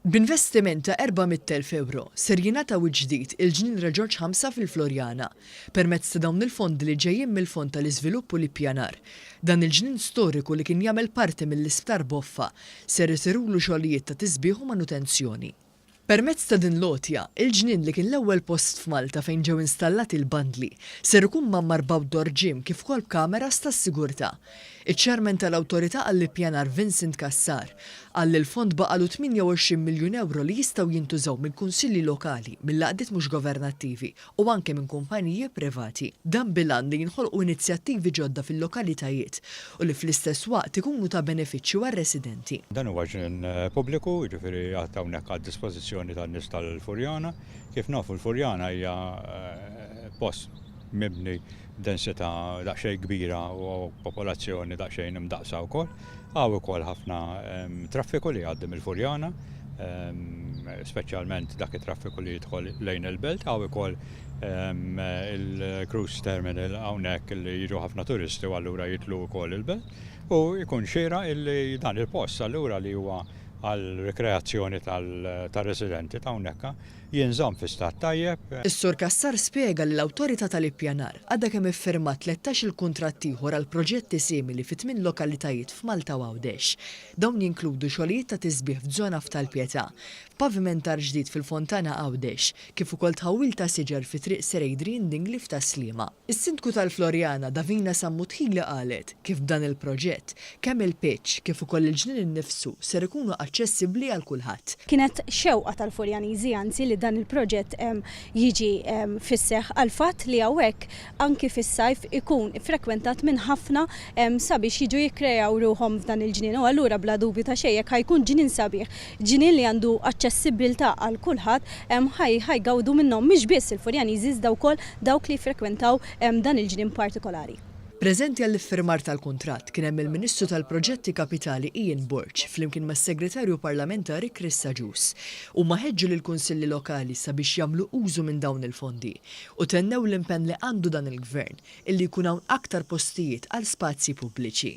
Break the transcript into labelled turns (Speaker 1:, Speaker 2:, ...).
Speaker 1: B'investiment ta' 400,000 ewro, ser jingħata wiċċ ġdid il-Ġnien Re Ġorġ Ħamsa fil-Floriana, permezz ta' dawn il-fondi li ġejjin mill-Fond tal-Iżvilupp u l-Ippjanar. Dan il-ġnien storiku li kien jagħmel parti mill-Isptar Boffa, ser isirulu xogħlijiet ta' tisbiħ u manutenzjoni. Permezz ta' din l-għotja, il-ġnien li kien l-ewwel post f'Malta fejn ġew installati l-bandli, ser ikun mgħammar b'outdoor gym kif ukoll b'kameras tas-sigurtà. Iċ-Chairman tal-Awtorità għall-Ippjanar Vincent Cassar qal li l-fond baqalu 28 miljun ewro li jistgħu jintużaw mill-kunsilli lokali, mill-għaqdiet mhux governattivi u anke minn kumpaniji privati. Dan bil-għan li jinħolqu inizjattivi ġodda fil-lokalitajiet u li fl-istess waqt ikunu ta' benefiċċju għar-residenti.
Speaker 2: Dan huwa ġnien pubbliku, jiġifieri qiegħed hawnhekk għad-dispożizzjoni tan-nies tal-Furjana. Kif nafu l-Furjana hija post mibni b'densità daqsxejn kbira u popolazzjoni daqsxejn imdaqqsa wkoll. Hawn ukoll ħafna traffiku li jgħaddi mill-Furjana, speċjalment dak it-traffiku li jidħol lejn il-belt. Hawn ukoll il-cruise terminal hawnhekk li jiġu ħafna turisti u allura jidħlu wkoll il-belt. U jkun xieraq illi dan il-post allura li huwa għall-rikreazzjoni tar-residenti ta' hawnhekk jinżamm fi stat tajjeb.
Speaker 1: Is-Sur Cassar spjega li l-Awtorità tal-Ippjanar għadha kemm iffirmat 13-il kuntratt ieħor għal proġetti simili fi tmien lokalitajiet f'Malta u Għawdex. Dawn jinkludu xogħlijiet ta' tisbiħ f'żona f'Tal-Pietà, pavimentar ġdid fil-Fontana Għawdex, kif ukoll tħawwil ta' siġar fi Triq Sir Adrian Dingli f'Tas-Sliema. Is-Sindku tal-Floriana, Davina Sammut Hili qalet kif b'dan il-proġett, kemm il-pitch kif ukoll il-ġnien innifsu ser ikunu aċċessibbli għal kulħadd.
Speaker 3: Kienet xewqa tal-Furjaniżi anzi li dan il-proġett jiġi fis-seħħ għall-fatt li hawnhekk anki fis-sajf ikun iffrekwentat minn ħafna sabiex jiġu jikkrejaw ruħhom f'dan il-ġnien u allura bla dubju ta' xejn jekk ħa jkun ġnien sabiħ, ġnien li għandu aċċessibbiltà għal kulħadd, ħa jgawdu minnhom mhix biss il-Furjaniżi iżda wkoll dawk li jiffrekwentaw dan il-ġnien partikolari.
Speaker 1: Preżenti għall-iffirmar tal-kuntratt kien hemm il-Ministru tal-Proġetti Kapitali Ian Borg flimkien mas-Segretarju Parlamentari Chris Agius. Huma ħeġġu lill-Kunsilli Lokali sabiex jagħmlu użu minn dawn il-fondi u tennew l-impenn li għandu dan il-Gvern illi jkun hawn aktar postijiet għal spazji pubbliċi.